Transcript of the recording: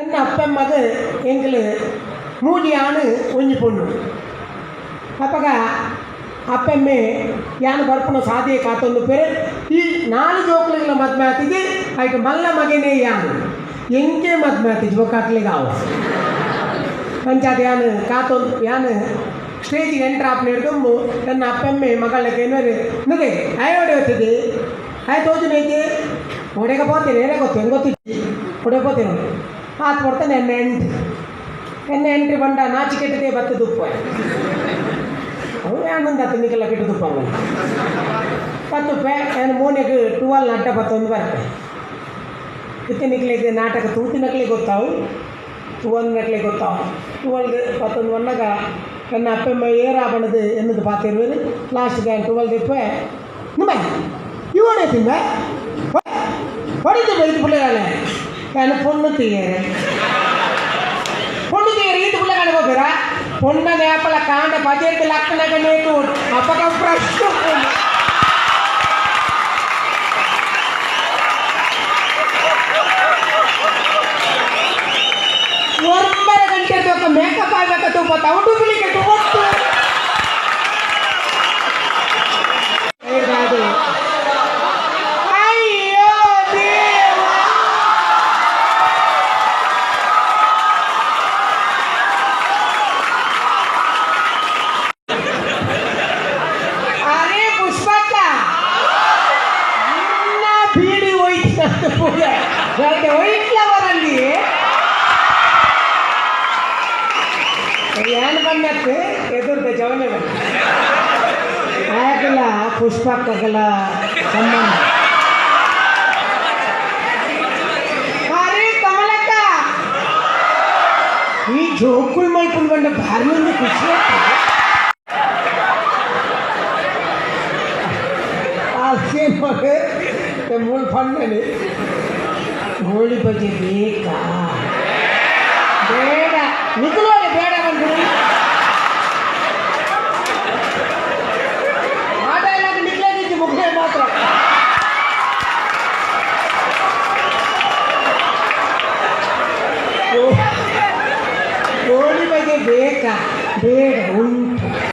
ಎನ್ನ ಅಪ್ಪಮ್ಮಗ ಎಂಕ್ಲು ಮೂಜಿ ಆಣ್ ಒಂಜಿ ಪೊಣ್ಣು. ಅಪಗ ಅಪ್ಪಮ್ಮೆ ಯಾನ್ ಬರ್ಪುನ ಸಾದಿಯೆ ಕಾತೊಂದು ಪೆರೆ ಈ ನಾಲ್ ಜೋಕ್ಲೆಗ್ಲ ಮದ್ಮೆ ಆತಿಗೆ ಐಟ್ ಮಲ್ಲ ಮಗೆನೇ ಯಾನ್ ಎಂಕೆ ಮದ್ಮೆ ಆತಿಜಿ ಬೊಕ್ಕ ಅಕ್ಲೆಗ್ ಆವು. ಅಂಚಾದ್ ಯಾನ್ ಕಾತೊಂದು ಯಾನ್ ಸ್ಟೇಜಿಗೆ ಎಂಟರ್ ಆಪುನೆಡ್ ದುಂಬು ಎನ್ನ ಅಪ್ಪಮ್ಮೆ ಮಗಳ್ ಕೇನುವೆರ್ ನುಗೆ ಆಯೆ ಓಡೆ ಬತ್ತಿದಿ ಆಯೆ ತೋಜುನೈತಿ ಓಡೆಗ ಪೋತೇನೆ ಏರೆ ಗೊತ್ತು ಎಂಕ್ ಗೊತ್ತಿಜ್ಜಿ ಓಡೆ ಪೋತೇನೆ ಆತ್ ಪೊರ್ತನೆ ಎನ್ನ ಎಂಟ್ರಿ ಎನ್ನ ಎಂಟ್ರಿ ಪಂಡ ನಾಚಿಕೆಟ್ಟದೇ ಬತ್ತುದು ಉಪ್ಪುವೆ ಅವು ಯಾನೊಂದು ನಿಕಲ ಕೆಟ್ಟುದುಪ್ಪ ಪತ್ತುಪ್ಪೆ ಯಾನ್ ಮೋನೆಗ್ ಟುವಲ್ ಅಡ್ಡ ಪತ್ತೊಂದು ಬರ್ಪೆ. ಇತ್ತೆ ನಿಕ್ಲೆಗ್ ನಾಟಕ ತೂತಿನಕ್ಲೆಗ್ ಗೊತ್ತಾವು ತೂವಂದಿನಕ್ಲೆಗ್ ಗೊತ್ತಾವು. ಟುವಲ್ಗ್ ಪತ್ತೊಂದು ಬನ್ನಗ ಎನ್ನ ಅಪ್ಪೆಮ್ಮ ಏರಾ ಪಂಡ್ದ್ ಎನ್ನುದು ಪಾತೆರುವೆರ್. ಲಾಸ್ಟ್ಗ್ ಯಾನ್ ಟುವಲ್ ದೆಪ್ಪುವೆ ನುಂಬೆ ಈ ಓಡೆ ತಿಂಬೆ ಹೊಡಿತು ಬೈದು ಪುಳ್ಳೆಗಾಲೆ ಯಾನ್ ಪೊಣ್ಣು ತೂಯೆರೆ ಪೊಣ್ಣು ತೂಯೆರೆ ಈತ್ ಪುಳ್ಳೆಗಾಲೆ ಪೋಪೆರಾ ಪೊಣ್ಣನ ಯಾಪಲ ಕಾಂಡೆ ಪಜೆರ್ದ್ ಲಕ್ಕನಗನೇ ತೂವೊಡು ಅಪಗ ಫ್ರೆಶ್ ಉಪ್ಪುಂಡು. ಒಂಬರ ಗಂಟೆ ತೂಕ ಮೇಕಪ್ ಆಯ್ಬೇಕ ತೂಪ ಅವು ಡೂಪ್ಲಿಕೇಟ್ ಒಟ್ಟು. ಅಯ್ಯೋ ದೇವಾ. ಅರೆ ಪುಷ್ಪಕ್ಕ ಇನ್ನ ಬೀಡಿ ಹೋಯ್ತು ಪೂರ ಒಯ್ಟ್ಲ ಬರಲ್ಲಿ ಯಾನ್ ಬನ್ನತ್ತು ಎದುರ್ದ ಜವನೆ ಬನ್ನ ಆಯಕಲ ಪುಷ್ಪಕ್ಕಗಲ ಸಂಬಂಧ. ಅರೆ ಕಮಲಕ್ಕ ಈ ಜೋಕುಲ್ ಮಲ್ಪುಂಡು ಬಂಡ ಭಾರಿ ಒಂದು ಖುಷಿ ಆಯ್ತು. ಆ ಮೂಲ ಫಣ್ಣನೆ ಗೋಳಿ ಬಜೆ ಬೇಕಾ ಬೇಡ ನಿಖಲೋಡೆ ಬೇಡ ಬಂದು ಆಟ ಎಲ್ಲ ನಿಕ್ಲೇದಿಜ್ಜಿ ಮುಖೆ ಮಾತ್ರ. ಗೋಳಿ ಬಜೆ ಬೇಕಾ ಬೇಡ ಉಂಟಾ.